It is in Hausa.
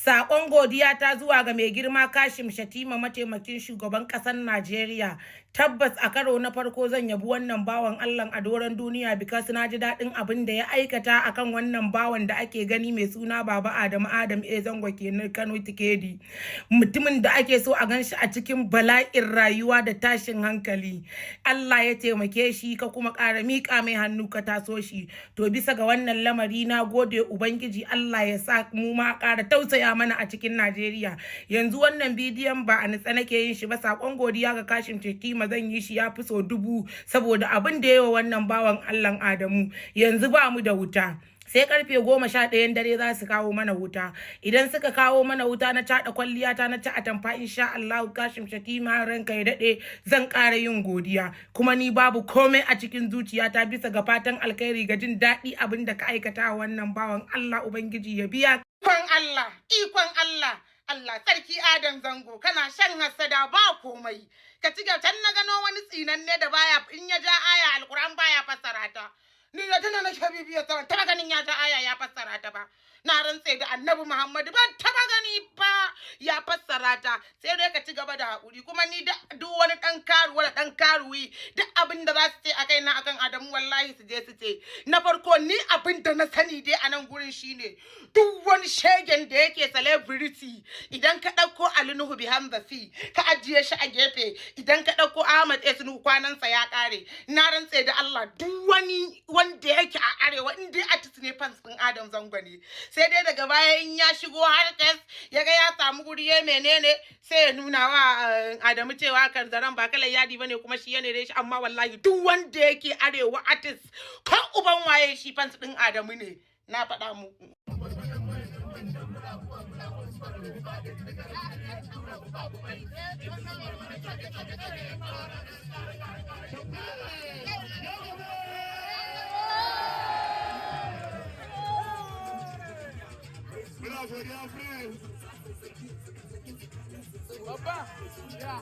Saƙon godiya ta zuwa ga mai girma Kashim Shettima, mataimakin shugaban ƙasar Najeriya. Tabbas, a karo na farko zan yabi wannan bawan Allah a doron duniya, because na ji daɗin abin da ya aikata akan wannan bawan da ake gani mai suna Baba Adamu, Adam A Zango kenan, Kano Tikedi. Mutumin da ake so a ganshi a cikin bala'in rayuwa da tashin hankali. Allah ya taimake shi, ka kuma ƙara miƙa mai hannu ka taso shi. To, bisa ga wannan lamari na gode. Ubangiji Allah ya sa mu ma ƙara tausaya mana a cikin Najeriya. Yanzu wannan bidiyon ba a nitsa nake yin shi ba. Sakon godiya ga Kashim Shettima zan yi shi ya fi so dubu, saboda abin da yawa wannan bawan Allah Adamu. Yanzu ba mu da wuta. Sai karfe 11n dare za su kawo mana wuta. Idan suka kawo mana wuta, na caɗa kwalliya ta, na ci atamfa, insha Allah. Kashim Shettima, ranka ya daɗe, zan ƙara yin godiya. Kuma ni babu komai a cikin zuciyata bisa ga fatan alkhairi ga jin daɗi abin da ka aikata wannan bawan Allah. Ubangiji ya biya. Ikon Allah, ikon Allah, Allah sarki Adam Zango, kana shan hassada, ba komai. Ka ci can na gano wani tsinanne da baya in ya ja aya Alkur'an baya fassara ta. Ni da tana na bibiyar sa, taba ganin ya ja aya ya fassara ta ba. Na rantse da Annabi Muhammadu, ban taba gani ba ya fassara ta. Sai dai ka ci gaba da haƙuri. Kuma ni duk wani ɗan karuwa da ɗan karuwi, duk abin da za su ce a kaina akan Adamu, wallahi su je su ce. Na farko, ni abin da na sani dai a nan gurin shine duk wani shegen da yake celebrity, idan ka ɗauko Ali Nuhu behind the sea ka ajiye shi a gefe, idan ka ɗauko Ahmad S Nuhu kwanansa ya ƙare. Na rantse da Allah, duk wani wanda yake a arewa, in dai artist ne, fans ɗin Adam Zango ne. Sai dai daga baya in ya shigo harkar, ya ga ya samu guri, ya menene, sai ya nuna wa Adamu cewa kan zaren ba kalan yadi bane, kuma shi ya ne shi. Amma wallahi duk wanda yake arewa artist, ko uban waye shi, fans ɗin Adamu ne, na faɗa muku. Muna godiya, friend. Babba. Ya.